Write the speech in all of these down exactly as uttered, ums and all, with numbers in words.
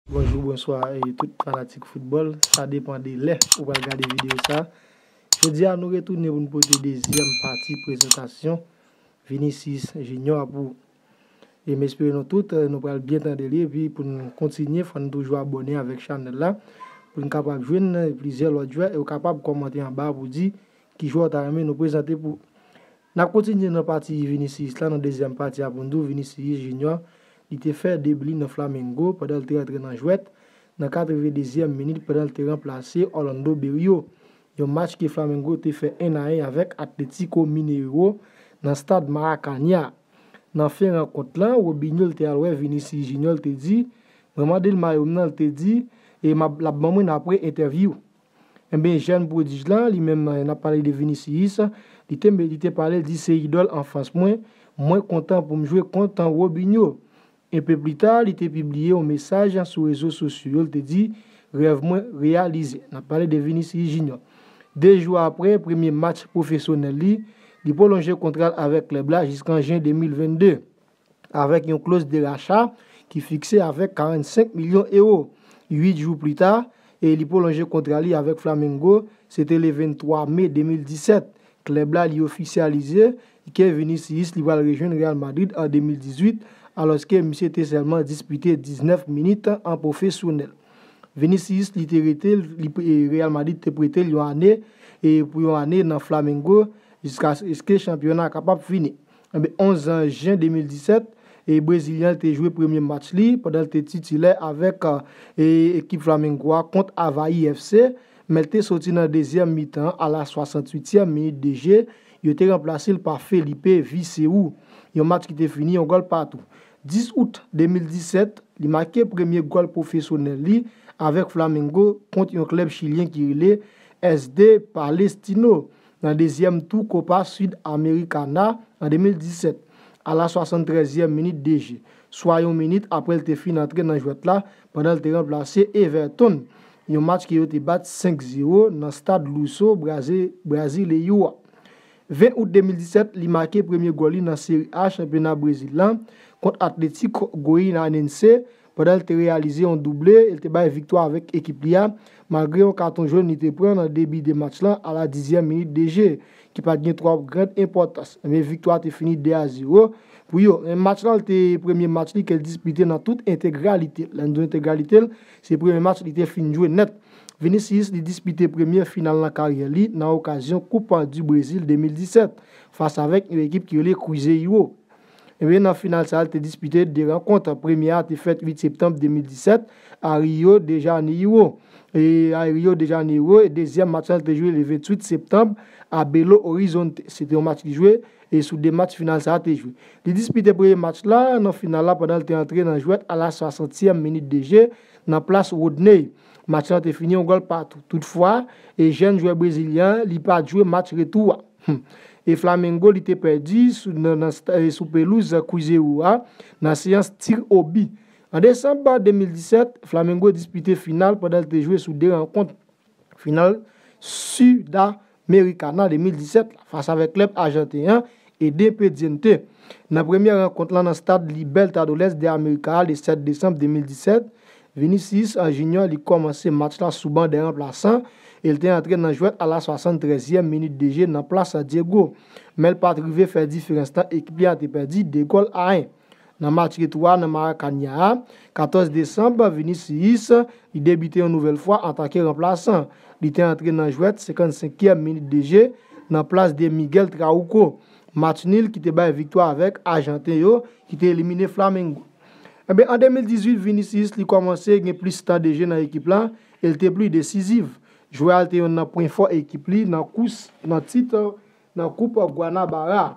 Bonjou, bonswa, e tout fanatik foutbòl. Sa depann de lè ou pral gade videyo sa. Jodi a, nou retounen pou n pote dezyèm pati prezantasyon Vinicius Junior pou ou. E m espere nou tout, eh, nou pral byen tande li. Epi pou n kontinye, fò n toujou abòne avèk chanèl la pou n kapab jwenn, eh, plizyè lòt jwè e w kapab kòmante anba pou di ki jwè w ta renmen nou prezante pou ou. N ap kontinye nan pati Vinicius la, nan dezyèm pati a pou n di w Vinicius Junior, li te fè debi li nan Flamengo pandan l te rantre nan jwèt nan katrevendezyèm minit pandan l te ranplase Orlando Berrio. Yon match ke Flamengo te fè en a en avèk Atlético Mineiro nan stad Maracanã. Nan fen rankont lan, Robinho l te al wè Vinicius Junior, l te di, "Mwen mande l mayo m nan," l te di, "e m ap, l ap ban mwen n apre entèvyou." Enben, jèn pwodij lan, li menm, n ap pale de Vinicius, li te, li te pale, li di, "Se idòl anfans mwen, mwen kontan pou m jwe kont Robinho." Enpe pli ta, li te pibliye yon mesaj sou rezo sosyo yo, li te di, "Rèv mwen reyalize." N ap pale de Vinicius Junior. De jou apre premye match pwofesyonèl li, li pwolonje kontra l avèk klèb la jiskan jen de mil vennde, avèk yon kloz de racha ki fikse avèk karannsenk milyon ewo. Uit jou pli ta, e li pwolonje kontra li avèk Flamengo, se te le venntwa me de mil disèt. Klèb la, li ofisyalize ke Vinicius li pral rejwenn Real Madrid an de mil dizuit, alòske misye te sèlman dispite diznèf minit an pwofesyonèl. Vinicius, li te rete, li, e, Real Madrid te prete l yon ane, e pou yon ane nan Flamengo, jiskaske chanpyona a kapab fini. Enben, onz jen de mil disèt, e Brezilyen an te jwe premye match li pandan l te titilè avèk, e, ekip Flamengo a kont Avaí F C, men l te soti nan dezyèm mitan a la swasanntuityèm minit de je, yo te ranplase l pa Felipe Viseu. Yon match ki te fini yon gòl patou. Dis out de mil disèt, li make premye gòl pwofesyonèl li avèk Flamengo kont yon klèb chilyen ki rele S D Palestino nan dezyèm tou Copa Sudamericana an de mil disèt, a la swasanntrèzyèm minit de je, swa yon minit apre l te fin antre nan jwèt la pandan l te ranplase Everton. Yon match ke yo te bat senk zewo nan stad Luso Brazi-, Brasileiro a. Ven out de mil disèt, li make premye gòl li nan Seri A chanpyona Brezil lan kont Atlético Goianense pandan l te reyalize yon double e l te bay viktwa avèk ekip li a, malgre yon katon jòn li te pran nan debi de match lan a la dizyèm minit de je, ki pa t gen twòp grand enpòtans. Men viktwa a te fini de a zewo pou yo. Men match lan, te premye match li ke l dispite nan tout entegralite l. Lè n di entegralite l, se premye match li te fin jwe nèt. Vinicius, li dispite premye final nan karyè li nan okazyon Copa do Brasil de mil disèt, fas avèk yon ekip ki rele Cruzeiro. Ebyen, nan final sa a, li te dispite de rankont. Premye a te fèt uit septanm de mil disèt a Rio de Janeiro. E a Rio de Janeiro, e dezyèm match lan te jwe le venntuit septanm a Belo Horizonte. Se te yon match ki jwe, e sou de match final sa a te jwe. Li dispite premye match la nan final la pandan l te antre nan jwèt a la swasantyèm minit de je nan plas Rodney. Match lan te fini yon gòl patou. Toutfwa, e jèn jwè brezilyen an, li pa t jwe match retou a. Hmm. E Flamengo, li te pèdi sou, nan, nan sta-, e sou pelouz Cruzeiro a, nan seyans tir o bi. An desanm de mil disèt, Flamengo dispite final pandan l te jwe sou de rankont final Sudamericana de mil disèt la, fas avèk klèb ajanten an, Independiente. Nan premyè rankont lan nan stad Libertadores de América a, le sèt desanm de mil disèt, Vinicius Junior, li kòmanse match la sou ban de ranplasan e l te antre nan jwèt a la swasanntrèzyèm minit de je nan plas Diego. Men l pa t rive fè diferans lan, ekip li a te pèdi de gòl a en. Nan match retou a nan Maracanã a, katòz desanm, Vinicius, li debite yon nouvèl fwa antanke ranplasan. Li te antre nan jwèt senkannsenkyèm minit de je nan plas de Miguel Trauco. Match nil ki te bay viktwa avèk Ajanten yo ki te elimine Flamengo. Enben, an de mil dizuit, Vinicius li kòmanse gen plis tan de je nan ekip lan e l te pli desizif. Jwè a te yonn nan pwen fò ekip li nan kous nan tit nan Koup Guanabara.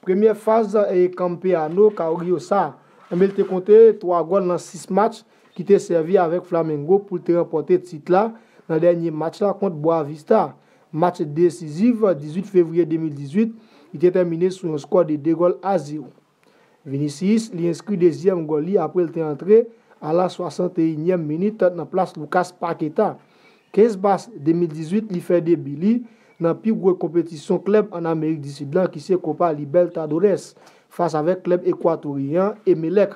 Premyè faz e Campeonato Carioca, enben, l te konte twa gòl nan sis match ki te sèvi avèk Flamengo pou l te ranpòte tit la nan dènye match la kont Boa Vista. Match desizif, dizuit fevriye de mil dizuit, li te tèmine sou yon skò de de gòl a zewo. Vinicius, li enskri dezyèm gòl li apre l te antre a la swasanteyinyèm minit nan plas Lucas Paqueta. Kenz mas de mil dizuit, li fè debi li nan pi gwo konpetisyon klèb ann Amerik di Sid lan, ki se Copa Libertadores, fas avèk klèb ekwatoryen an, Emelec.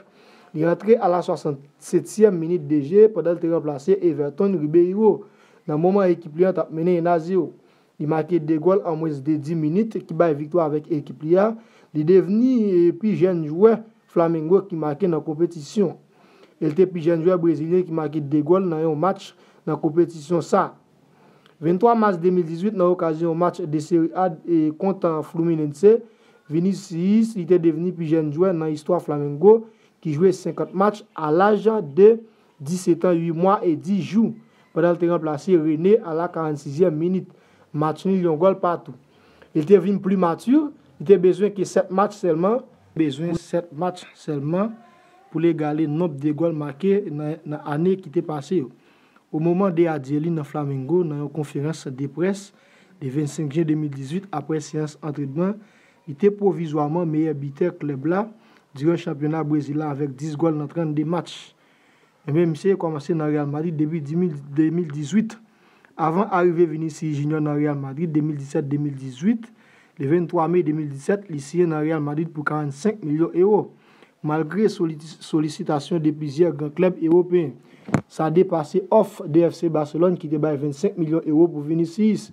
Li rantre a la swasannsetyèm minit de je pandan l te ranplase Everton Ribeiro nan moman ekip li an t ap mennen en a zewo. Li make de gòl an mwens de dis minit ki bay viktwa avèk ekip li a. Li devni pi jèn jwè Flamengo ki make nan konpetisyon. E l te pi jèn jwè brezilyen ki make de gòl nan yon match nan konpetisyon sa. Venntwa mas de mil dizuit, nan okazyon yon match de Serie A kont Fluminense, Vinicius li te devni pi jèn jwè nan istwa Flamengo ki jwe senkant match a laj de disèt an, uit mwa e dis jou, pandan l te ranplase René a la karannsizyèm minit. Match nil yon gòl patou. Li te vin pli mati, li te bezwen ke sèt match sèlman, bezwen sèt match sèlman pou l egale nonb de gòl make nan, nan ane ki te pase yo. O moman de adye li nan Flamengo, nan yon konferans de près de vennsenk jen de mil dizuit, apre seyans antrenman, li te pwovizwaman meyè bitè klèb la diran chanpyona Brezil la avèk dis gòl nan trannde match. Ebyen, misye kòmanse nan Real Madrid depi de mil dizuit. Avan arive Vinicius Junior nan Real Madrid de mil disèt de mil dizuit, le venntwa me de mil disèt, li siyen nan Real Madrid pou karannsenk milyon ewo. Malgre soli-, solisitasyon de plizyè gran klèb ewopeyen, sa depase òf de F C Barcelone ki te bay vennsenk milyon ewo pou Vinicius.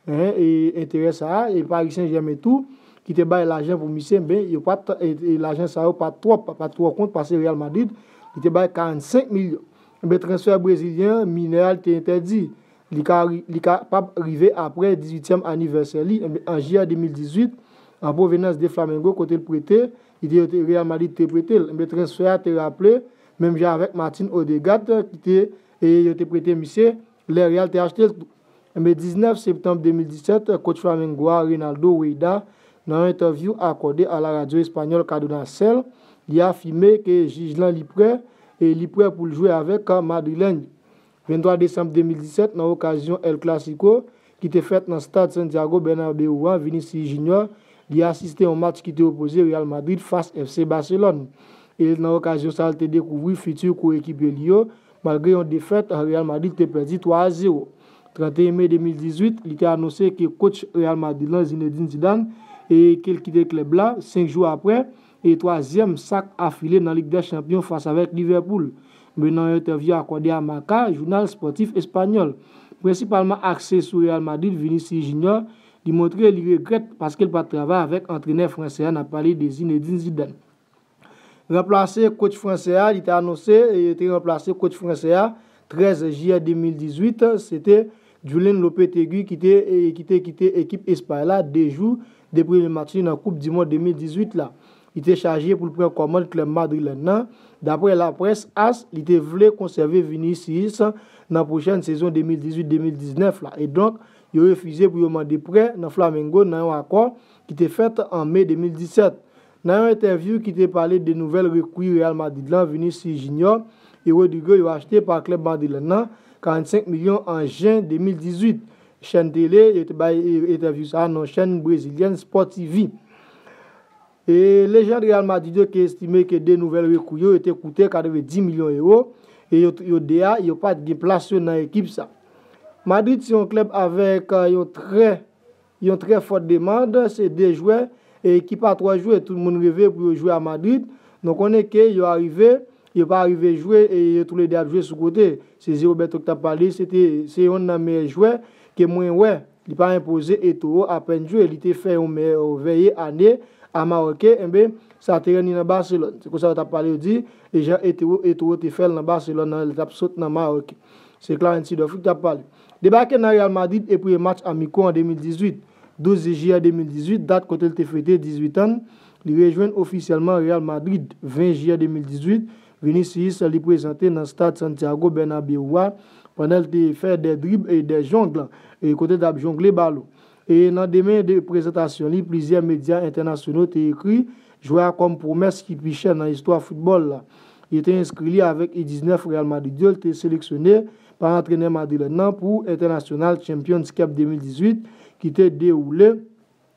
Hein, e enterè sa a, e Paris Saint-Germain tou, ki te bay lajan pou misye, men yo pa t, e, e lajan sa yo pa t twòp, pa t twò kont pase Real Madrid, li te bay karannsenk milyon. Ebyen, transfè brezilyen an, minè a, li te entèdi. Li ka ri-, li kapab rive apre dizuityèm anivèsè li. Ebyen, an jiyè de mil dizuit, an pwovenans de Flamengo, kote l prete, li te, Real Madrid te prete l. Ebyen, transfè a te raple, menm jan avèk Martin Odegaard, ki te, e yo te prete misye, lè Real te achte l tou. Ebyen, diznèf septanm de mil disèt, coach Flamengo a, Reinaldo Rueda, nan yon entèvyou akòde a la radyo espanyòl Cadena Ser, li afime ke jij lan li prè, e li prè pou l jwe avèk Madrilèn yo. Venntwa desanm de mil disèt, nan okazyon El Clasico, ki te fèt nan stad Santiago Bernabéu an, Vinicius Junior, li asiste yon match ki te opoze Real Madrid fas F C Barcelone. E nan okazyon sa a, l te dekouvri fiti koekipye li yo, malgre yon defèt, Real Madrid te pèdi twa a zewo. Trannteyen me de mil dizuit, li te anonse ke coach Real Madrid lan, Zinedine Zidane, e ke l kite klèb la, senk jou apre, e twazyèm sak afile nan Lig dè Chanpyon fas avèk Liverpool. Men nan yon entèvyou akòde a Marca, jounal espòtif espanyòl, prensipalman akse sou Real Madrid, Vinicius Junior, li montre li regrèt paske l pa t travay avèk antrenè fransè a, n ap pale de Zinedine Zidane. Ranplase coach fransè a, li te anonse, e te ranplase coach fransè a, trèz jiyè de mil dizuit, se te Julen Lopetegui ki te, e, ki te kite ekip Espay la de jou de premye match li nan Koup di Mond de mil dizuit la. Li te chaje pou l pran kòmand klèb madrilèn nan. Daprè laprès AS, li te vle konsève Vinicius nan pwochèn sezon de mil dizuit de mil diznèf la. E donk, yo refize pou yo mande prè nan Flamengo nan yon akò ki te fèt an me de mil disèt. Nan yon entèvyou ki te pale de nouvèl rekri Real Madrid lan, Vinicius Junior e Rodrygo yo achte pa klèb madrilèn nan, karannsenk milyon an jen de mil dizuit. Chèn tele yo te bay, e, entèvyou sa a nan chèn brezilyèn Sport T V. E lejand Real Madrid yo ki estime ke de nouvèl rekri yo, yo te koute katrevenndis milyon ewo, e yo, yo de a, yo pa t gen plas yo nan ekip sa. Madrid se yon klèb avèk, e, yon trè, yon trè fòt demann, se de jwè, e ki pa twò jwe. Tout moun reve pou yo jwe a Madrid. Nou konnen ke yo arive, yo pa rive jwe, e yo toulede ap jwe sou kote. Se Zé Roberto ki t ap pale, se te, se yonn nan meyè jwè ke mwen wè. Li pa enpoze Eto'o apèn jwe, li te fè yon mèvèye ane a Maroke, enben, sa te rann li nan Barcelone. Se konsa yo t ap pale, yo di, e jan Eto'o, Eto'o te fè l nan Barcelone nan lè l t ap sot nan Maroke. Se Clarence Seedorf ki t ap pale. Debake nan Real Madrid e premye match amiko an de mil dizuit, douz jiyè de mil dizuit, dat kote l te fete dizuit an, li rejwenn ofisyèlman Real Madrid, ven jiyè de mil dizuit, Vinicius li prezante nan stad Santiago Bernabéu a pandan l te fè de drib e de jong, e kote l t ap jongle balon. E nan demen de prezantasyon li, plizyè medya entènasyonal te ekri jwè a kòm pwomès ki pi chè nan istwa foutbòl la. Li te enskri li avèk U diznèf Real Madrid yo, li te seleksyone pa antrenè madrilèn nan pou Entènasyonal Champions Cup de mil dizuit ki te dewoule,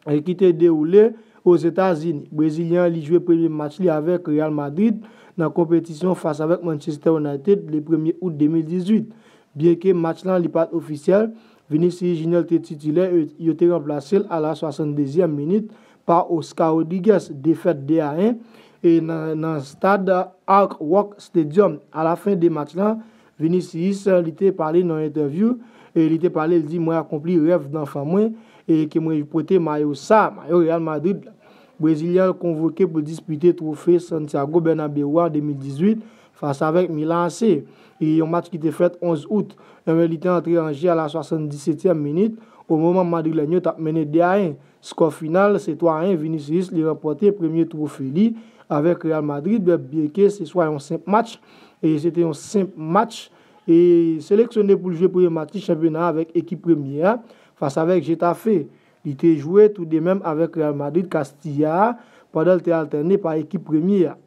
e ki te dewoule Ozetazini. Brezilyen an li jwe premye match li avèk Real Madrid nan konpetisyon fas avèk Manchester United le premye out de mil dizuit. Byenke match lan li pa t ofisyèl, Vinicius Junior te titilè e yo te ranplase l a la swasanndezyèm minit pa Oscar Rodriguez, defèt de a en. e nan, nan stad Hard Rock Stadium. Alafen de match lan, Vinicius, li te pale nan entèvyou, e li te pale, li di, "Mwen akonpli rèv danfan mwen, e ke mwen pote mayo sa, mayo Real Madrid la." Brezilyen an konvoke pou l dispite twofe Santiago Bernabéu an de mil dizuit fas avèk Milan A C. E yon match ki te fèt onz out. Ebyen, li te antre an jè a la swasanndisetyèm minit, o moman Madrilèn yo t ap mennen de a en. Skò final, se twa a en. Vinicius, li ranpòte premye twofe li avèk Real Madrid, byenke se swa yon senp match, e se te yon senp match, e seleksyone pou l jwe premye match li chanpyona a avèk ekip premye a, fas avèk Getafe. Li te jwe tou de menm avèk Real Madrid Castilla a, pandan l te altène pa ekip premye a.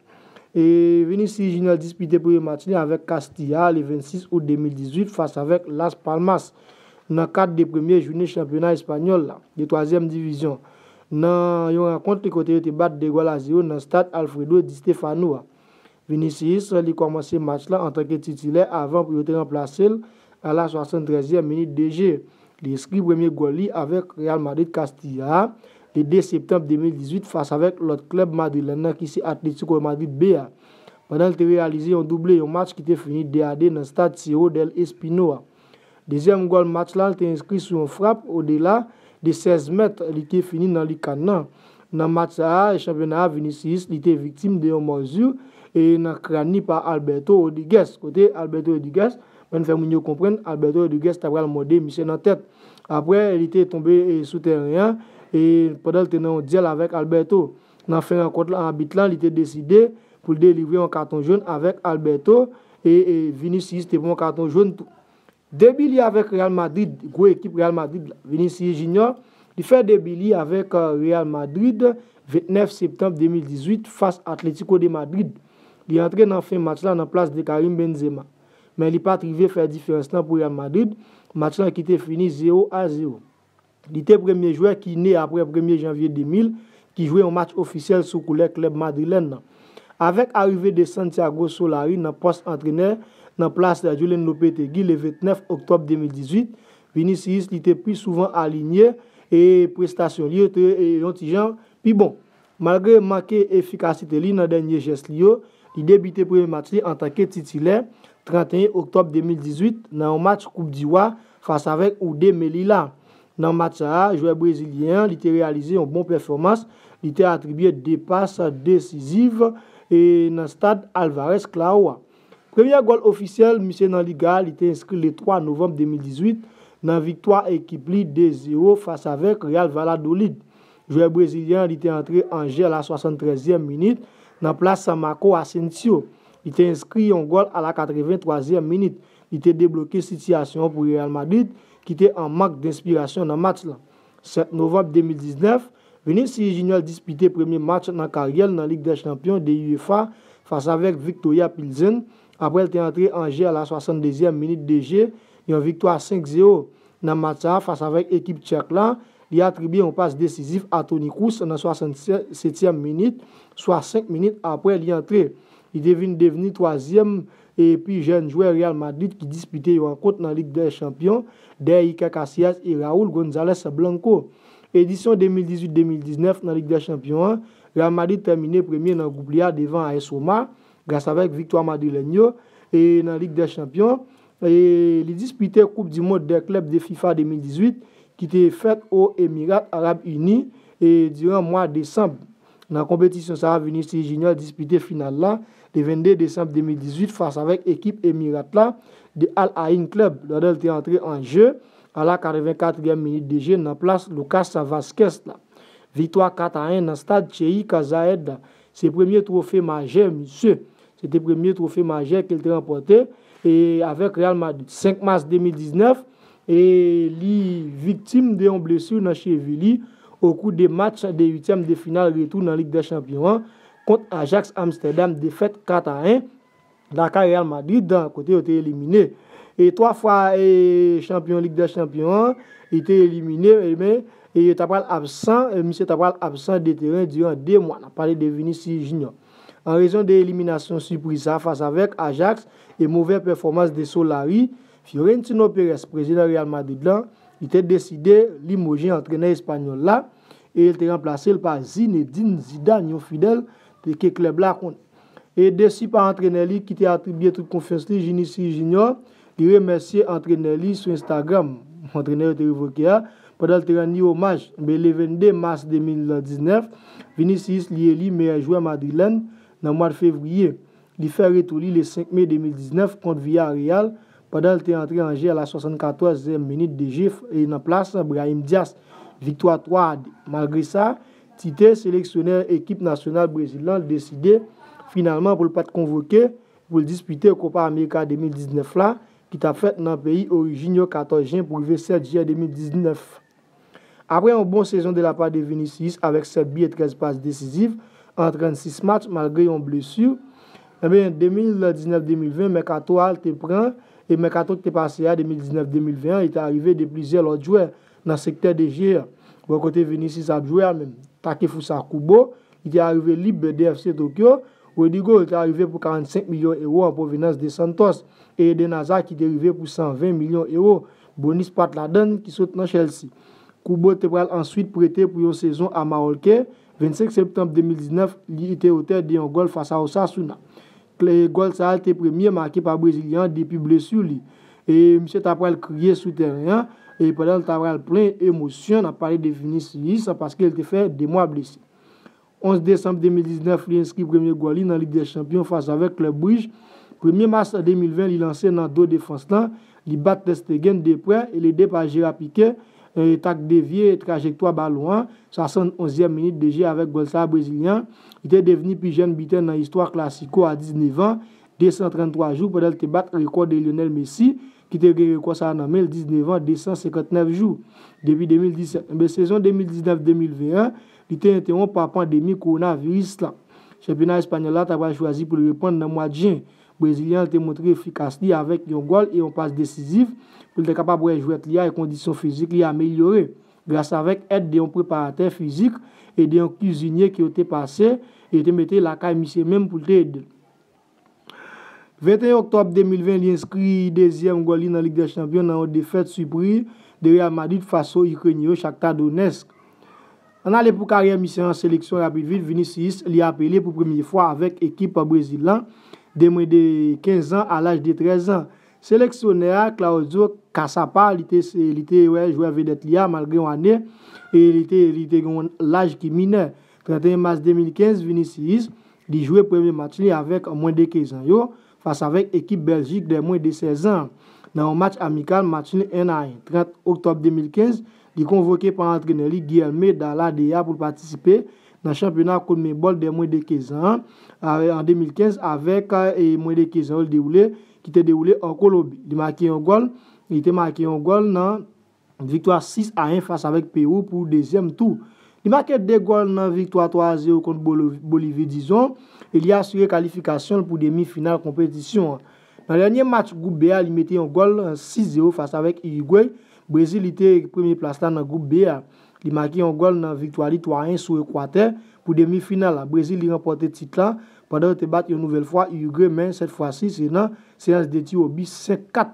E Vinicius Junior dispite premye match li avèk Castilla a le vennsis out de mil dizuit fas avèk Las Palmas, nan kad de premye jounen chanpyona espanyòl la, de twazyèm divizyon, nan yon rankont li kote yo te bat de gòl a zewo nan stad Alfredo Di Stefano a. Vinicius, li kòmanse match la antanke titilè avan pou yo te ranplase l a la swasanntrèzyèm minit de jeu. Li enskri premye gòl li avèk Real Madrid Castilla a, le de septanm de mil dizuit fas avèk lòt klèb madrilèn nan ki se Atlético Madrid B a. Pandan l te reyalize yon double, yon match ki te fini de a de nan stad Ciego del Espino a. Dezyèm gòl match la, l te enskri sou yon frap odela de sèz mèt, li te fini nan likann nan. Nan match sa a, chanpyona a, Vinicius, li te viktim de yon mòzi e nan kràn li pa Alberto Rodriguez. Kote Alberto Rodriguez, ban n fè moun yo konprann, Alberto Rodriguez ta pral mòde misye nan tèt. Apre, li te tonbe e, sou tèren an, e pandan l te nan yon dyèl avèk Alberto. Nan fen rankont la, abit lan, li te deside pou l delivre yon katon jòn avèk Alberto, e, e Vinicius te pran yon katon jòn tou. Debi li avèk Real Madrid, gwo ekip Real Madrid la. Vinicius Junior, li fè debi li avèk, euh, Real Madrid vennèf septanm de mil dizuit fas Atlético de Madrid. Li antre nan fen match la nan plas de Karim Benzema. Men li pa t rive fè diferans lan pou Real Madrid, match lan ki te fini zewo a zewo. Li te premye jwè ki ne apre premye janvye de mil ki jwe yon match ofisyèl sou koulè klèb madrilèn nan. Avèk arive de Santiago Solari nan pòs antrenè nan plas Julen Lopetegui le vennèf oktòb de mil dizuit, Vinicius li te pi souvan alinye e prestasyon li yo te, e, yon ti jan pi bon. Malgre manke efikasite li nan dènye jès li yo, li debite premye match li antanke titilè tranteyen oktòb de mil dizuit nan yon match Koup di Wa fas avèk Ude Melilla. Nan match sa a, jwè brezilyen an, li te reyalize yon bon pèfòmans, li te atribye de pas desiziv e nan stad Alvarez Claro a. Premyè gòl ofisyèl misye nan liga a, li te enskri le twa novanm de mil dizuit nan viktwa ekip li de zewo fas avèk Real Valladolid. Jwè brezilyen an, li te antre an jè a la swasanntrèzyèm minit nan plas Marco Asensio. Li te enskri yon gòl a la katrevenntwazyèm minit. Li te debloke sitiyasyon an pou Real Madrid, ki te an mank denspirasyon nan match lan. Sèt novanm de mil diznèf, Vinicius Junior dispite premye match nan karyè l nan Lig dè Chanpyon de UEFA fas avèk Viktoria Pilsen, apre l te antre an jè a la swasanndezyèm minit de jeu, yon viktwa senk zewo. Nan match sa a, fas avèk ekip tchèk la, li atribye yon pas desizif a Toni Kroos nan swasannsetyèm minit, swa senk minit apre li antre. Li te vin devni twazyèm e pi jèn jwè Real Madrid ki dispite yon rankont nan Lig dè Chanpyon, dèyè Iker Casillas e Raul González Blanco. Edisyon de mil dizuit de mil diznèf nan Lig dè Chanpyon an, Real Madrid tèmine premye nan gwoup li a devan A S Roma, gras avèk viktwa madrilèn yo e nan Lig dè Chanpyon. E li dispite Koup di Mond dè Klèb de FIFA de mil dizuit ki te fèt o Emirat Arab Ini e diran mwa desanm. Nan konpetisyon sa a, Vinicius Junior dispite final la le vennde desanm de mil dizuit fas avèk ekip Emirat la de Al Ain Club, pandan l te antre an jeu a la katrevenkatriyèm minit de jeu nan plas Lucas Vázquez la. Viktwa kat a en nan stad Cheikh Zayed la. Se premye twofe majè misye. Se te premye twofe majè ke l te ranpòte e avèk Real Madrid. Senk mas de mil diznèf, e li viktim de yon blesi nan chevi li okou de match de uityèm de final retou nan Lig dè Chanpyon an kont Ajax Amsterdam, defèt kat a en lakay Real Madrid, kote yo te elimine. E twa fwa e chanpyon Lig dè Chanpyon an, li te elimine, e men, e yo ta pral absan, e misye ta pral absan de teren diran de mwa. N ap pale de Vinicius Junior. An rezon de eliminasyon sipriz sa a fas avèk Ajax e movè pèfòmans de Solari, Florentino Perez, prezidan Real Madrid lan, li te deside limoje antrenè espanyòl la e l te ranplase l pa Zinedine Zidane, yon fidèl ke klèb la konnen. E desi pa antrenè li ki te atribye tout konfyans li, Vinicius Junior, li remèsye antrenè li sou Instagram, antrenè yo te revoke a, pandan l te rann li omaj. Ebyen, le vennde mas de mil diznèf, Vinicius li eli meyè jwè madrilèn nan mwa fevriye. Li fè retou li le senk me de mil diznèf kont Villarreal, pandan l te antre an jè a la swasannkatòzèm minit de jeu e nan plas Brahim Diaz. Viktwa twa a de. Malgre sa, Tite, seleksyonè ekip nasyonal Brezil lan, deside finalman pou l pa t konvoke pou l dispite Copa America de mil diznèf la, ki t ap fèt nan peyi orijin yo katòz jen pou rive sèt jiyè de mil diznèf. Apre yon bon sezon de la pa de Vinicius avèk sèt bi e trèz pas desiziv an trannsis match malgre yon blesi, ebyen, de mil diznèf de mil ven, mèkato a l te pran, e mèkato ki te pase a, de mil diznèf de mil ven an, li te arive de plizyè lòt jwè nan sektè de jeu an. Bò kote Vinicius ap jwe a menm, Takefusa Kubo, li te arive lib de F C Tokyo, Rodrygo, li te arive pou karannsenk milyon ewo an pwovenans de Santos, e Eden Hazard ki te rive pou san ven milyon ewo, bonis pa t ladann ki sot nan Chelsea. Kubo te pral answit prete pou yon sezon a Maroke, vennsenk septanm de mil diznèf, li te otè de yon gòl fas a Osasuna. Kle-, gòl sa a te premye make pa Brezilyen an depi blesi li. E misye ta pral kriye sou tèren an, e pandan l ta pral plen emosyon, n ap pale de Vinicius, paske l te fè de mwa blese. Onz desanm de mil diznèf, li enskri premye gòl li nan Lig dè Chanpyon fas avèk klèb Brij. Premye mas de mil ven, li lanse nan do defans lan, li bat Ter Stegen de prè e l ede pa Gerard Piqué, e, ta k devye trajektwa balon an, swasannonzyèm minit de jeu avèk gòl sa a Brezilyen an, li te devni pi jèn bitè nan istwa Clasico a diznèf an, de san tranntwa jou pandan l te bat rekò de Lionel Messi, ki te gen rekò sa a nan men l diznèf an, de san senkantnèf jou, depi de mil disèt. Ebyen, sezon de mil diznèf de mil ven an, li te entewonp pa pandemi kowonaviris lan. Chanpyona espanyòl la ta pral chwazi pou l reprann nan mwa jen. Brezilyen an te montre efikas li avèk yon gòl e yon pas desiziv pou l te kapab wè jwèt li a e kondisyon fizik li amelyore gras avèk èd de yon preparatè fizik e de yon kizinye ke yo te pase e yo te mete lakay misye menm pou l te ede l. Venteyen oktòb de mil ven, li enskri dezyèm gòl li nan Lig dè Chanpyon nan yon defèt sipriz de Real Madrid fas o Ikrenyen yo, Shakhtar Donetsk. Ann ale pou karyè misye an seleksyon rapid vit, Vinicius, li apele pou premye fwa avèk ekip Brezil lan, de mwen de kenz an a laj de trèz an. Seleksyonè a, Claudio Caçapa, li te, li te wè jwè vedèt li a, malgre yon ane, e li te, li te gen yon laj ki minè. Trannteyen mas de mil kenz, Vinicius, li jwe premye match li avèk mwen de kenz an yo, fas avèk ekip Bèljik dè mwen de sèz an. Nan yon match amikal, match nul en a en. Trant oktòb de mil kenz, li konvoke pa antrenè li, Guilherme Dalla Dea, pou l patisipe nan chanpyona CONMEBOL dè mwen de kenz an, a, an de mil kenz, avèk, e, mwen de kenz an yo, l dewoule, ki te dewoule an Kolonbi. Li make yon gòl, li te make yon gòl nan viktwa sis a en fas avèk Pewou pou dezyèm tou. Li make de gòl nan viktwa twa a zewo kont Bolo-, Bolivi, dizon, e li asire kalifikasyon l pou demi final konpetisyon an. Nan dènye match gwoup B a, li mete yon gòl, sis zewo fas avèk Irigwe. Brezil, li te premye plas la nan gwoup B a. Li make yon gòl nan viktwa li twa en sou Ekwatè pou demi final la. Brezil, li ranpòte tit la pandan yo te bat yon nouvèl fwa Irigwe, men sèt fwa si se nan seyans de ti o bi senk kat.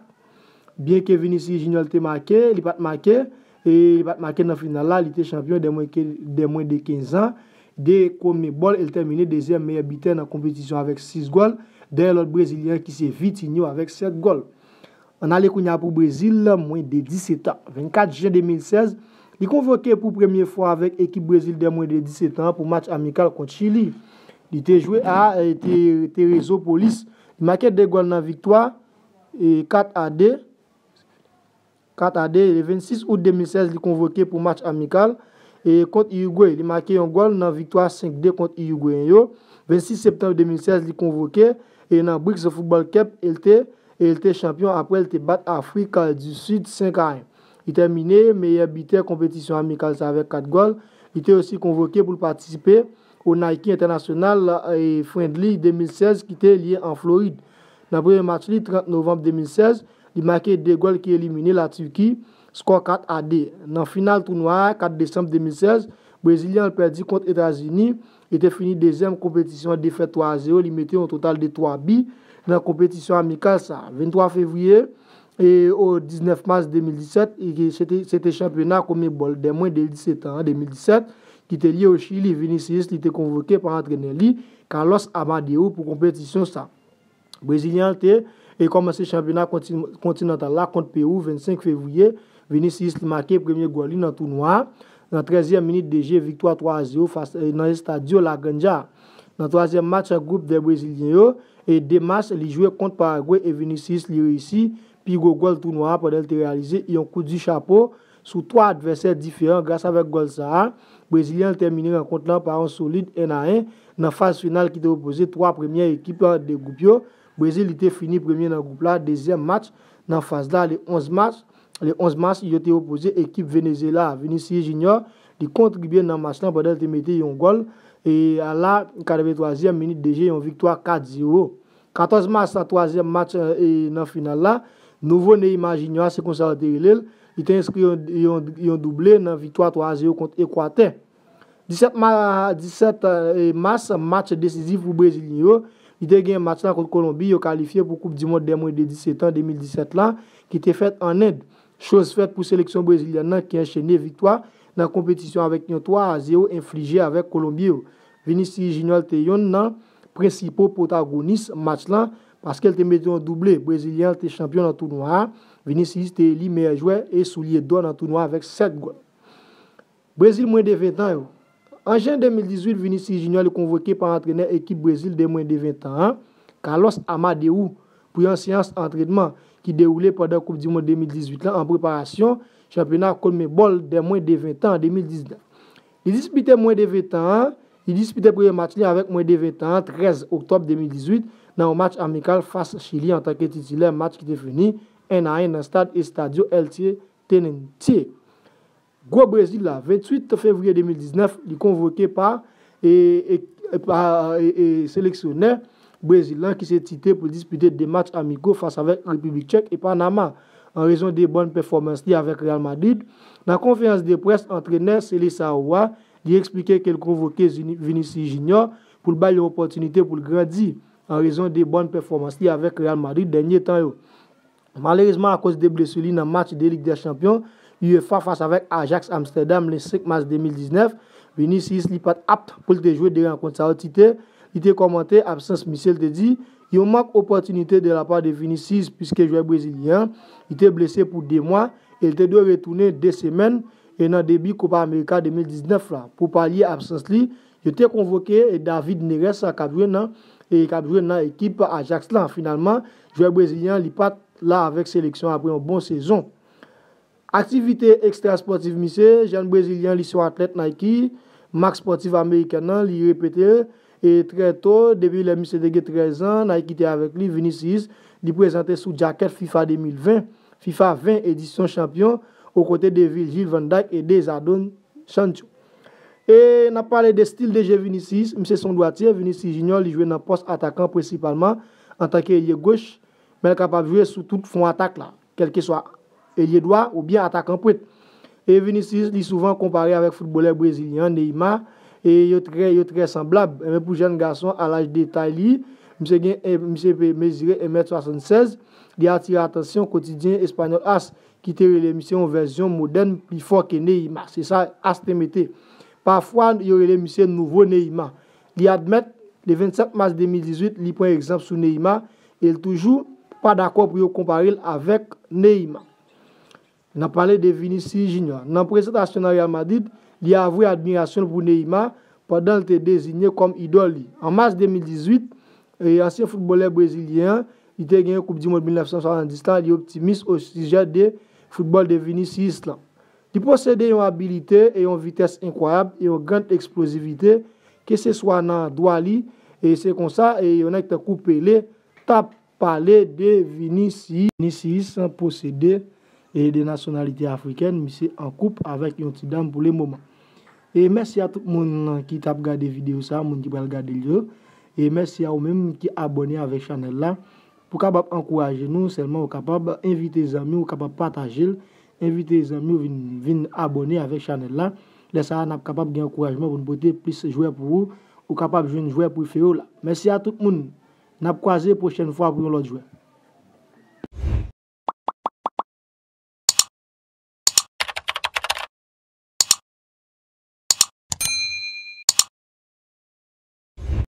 Byenke Vinicius Junior te make, li pa t make, e li pa t make nan final la, li te chanpyon dè mwen ke, dè mwen de kenz an de CONMEBOL e l tèmine dezyèm meyè bitè nan konpetisyon avèk sis gòl, dèyè lòt Brezilyen ki se Vitinho avèk sèt gòl. Ann ale kounye a pou Brezil, mwen de disèt an. Vennkat jen de mil sèz, li konvoke pou premye fwa avèk ekip Brezil dè mwen de disèt an pou match amikal kont Chili. Li te jwe a, e, Te-, Terezopolis. Li make de gòl nan viktwa, e, kat a de. Kat a de, le vennsis out de mil sèz, li konvoke pou match amikal, e, kont Irigwe. Li make yon gòl nan viktwa senk de kont Irigweyen yo. Vennsis septanm de mil sèz, li konvoke, e, nan BRICS Football Cup, e l te, e l te chanpyon apre l te bat Afrik di Sid senk a en. Li tèmine meyè bitè konpetisyon amikal sa avèk kat gòl. Li te osi konvoke pou l patisipe o Nike International, e, Friendly de mil sèz ki te liye an Florid. Nan premye match li, trant novanm de mil sèz, li make de gòl ki elimine Latiki, skò kat a de. Nan final tounwa a, kat desanm de mil sèz, Brezilyen an pèdi kont Etazini, li te fini dezyèm konpetisyon an, defèt twa a zewo, li mete yon total de twa bi nan konpetisyon amikal sa a. Venntwa fevriye, e o diznèf mas de mil disèt, e ki se te, se te chanpyona CONMEBOL dè mwen de disèt an, de mil disèt, ki te liye o Chili. Vinicius, li te konvoke pa antrenè li, Carlos Amadeu pou konpetisyon sa. Brezilyen an te e kòmanse chanpyona konti- kontinantal la kont Pewou vennsenk fevriye. Vinicius li make premye gòl li nan tounwa a nan trèzyèm minit de je, viktwa twa a zewo fas, e, nan Estadio La Granja. Nan twazyèm match gwoup de Brezilyen yo, e de mas, li jwe kont Paragwe e Vinicius li reyisi pi gwo gòl tounwa a pandan l te reyalize yon kou di chapo sou twa advèsè diferan. Gras avèk gòl sa a, Brezilyen an tèmine rankont lan pa yon solid en a en nan faz final ki te opoze twa premyè ekip de gwoup yo. Brezil li te fini premye nan gwoup la, dezyèm match nan faz la, le onz mas, le onz mas, yo te opoze ekip Venezyela. Vinicius Junior li kontribye nan match lan pandan l te mete yon gòl e a la katrevenntwazyèm minit de je, yon viktwa kat zewo. Katòz mas, twazyèm match, e, nan final la, nouvo Neymar Junior, se konsa yo te rele l, li te enskri yon, yon, yon double nan viktwa twa a zewo kont Ekwatè. Disèt ma, disèt, e, mas, match desizif pou Brezilyen yo. Li te gen match la kont Kolonbi, yo kalifye pou Koup di Mond dè mwen de disèt an de mil disèt la, ki te fèt an End. Choz fèt pou seleksyon brezilyèn nan ki anchene viktwa nan konpetisyon avèk yon twa a zewo enflije avèk Kolonbi yo. Vinicius Junior te yonn nan prensipo pwotagonis match lan paske l te mete yon double. Brezilyen an te chanpyon nan tounwa a. Vinicius te eli meyè jwè e soulye dò nan tounwa avèk sèt gòl. Brezil mwen de ven tan yo. An jen de mil dizuit, Vinicius Junior li konvoke pa antrenè ekip Brezil de mwen de ven tan an, Carlos Amadeu, pou yon seyans antrenman ki dewoule pandan Koup di Mond de mil dizuit lan an preparasyon chanpyona Conmebol de mwen de ven tan an de mil diznèf. Li dispite mwen de ven tan an, li dispite premye match li avèk mwen de ven tan an trèz oktòb de mil dizuit nan yon match amikal fas Chili antanke titilè, match ki te fini en a en nan stad Estadio El Teniente. Gwo Brezil la, venntuit fevriye de mil diznèf, li konvoke pa, e, e, e, pa, e, e, seleksyonè Brezil lan ki se Tite pou l dispite de match amiko fas avèk Repiblik Tchèk e Panama. An rezon de bòn pèfòmans li avèk Real Madrid, nan konferans de près antrenè Seleção a, li eksplike ke l konvoke Zini- Vinicius Junior pou l ba l yon opòtinite pou l grandi an rezon de bòn pèfòmans li avèk Real Madrid dènye tan yo. Malerezman, akoz de blesi li nan match de Lig dè Chanpyon UEFA fas avèk Ajax Amsterdam le senk mas de mil diznèf, Vinicius li pa t apt pou l te jwe de rankont sa yo. Tite li te kòmante absans misye, l te di, yon mank opòtinite de la pa de Vinicius, piske jwè brezilyen an li te blese pou de mwa e l te dwe retounen de semèn e nan debi Copa America de mil diznèf la. Pou palye absans li, yo te konvoke David Neres k ap jwe nan, e k ap jwe nan ekip Ajax la. Finalman, jwè brezilyen an li pa t la avèk seleksyon apre yon bon sezon. Aktivite ekstra espòtif misye, jèn brezilyen an li se yon atlèt Nike, mak espòtif amerikèn nan, li repete, e trè to, depi lè misye te gen trèz an, Nike te avèk li, Vinicius, li prezante sou djakèt FIFA de mil ven, FIFA ven edisyon chanpyon, okote de Virgil van Dijk e de Jadon Sancho. E n ap pale de stil de je Vinicius, misye se yon dwatye, Vinicius Junior, li jwe nan pòs atakan prensipalman antanke elye goch, men l kapab jwe sou tout fwon atak la, kèlkeswa elye dwa oubyen atakan pwent. E Vinicius, li souvan konpare avèk foutbolè brezilyen an, Neymar, e yo trè, yo trè sanblab. Enben, pou jèn gason, a laj de tay li, misye gen, e, misye pe mezire en mèt swasannsèz, li atire atansyon kotidyen espanyòl AS, ki te rele misye yon vèsyon modèn pli fò ke Neymar. Se sa AS te mete. Pafwa, yo rele misye nouvo Neymar. Li admèt, le vennsèt mas de mil dizuit, li pran egzanp sou Neymar e l toujou pa dakò pou yo konpare l avèk Neymar. N ap pale de Vinicius Junior. Nan prezantasyon nan Real Madrid, li avwe admirasyon l pou Neymar pandan l te deziye kòm idòl li. An mas de mil dizuit, e ansyen foutbolè brezilyen an, li te genyen Koup di Mond mil nèf san swasanndis la, li optimis o sijè de foutbòl de Vinicius lan. Li posede yon abilite e yon vitès enkwayab e yon grand eksplozivite, keseswa nan dwa li, e se konsa, e yon nèg tankou Pele t ap pale de Vinicius. Vinicius posede e de nasyonalite afrikèn, misye an koup avèk yon ti dam pou le moman. E mèsi a tout moun ki t ap gade videyo sa, moun ki pral gade l yo. E mèsi a ou menm ki abòne avèk chanèl la. Pou kapab ankouraje nou, sèlman ou kapab envite zanmi w, ou kapab pataje l, envite zanmi w vin, vin abòne avèk chanèl la. Lè sa a, n ap kapab gen ankourajman pou n pote plis jwè pou ou. Ou kapab jwenn jwè prefere w la. Mèsi a tout moun. N ap kwaze pwochèn fwa pou yon lòt jwè.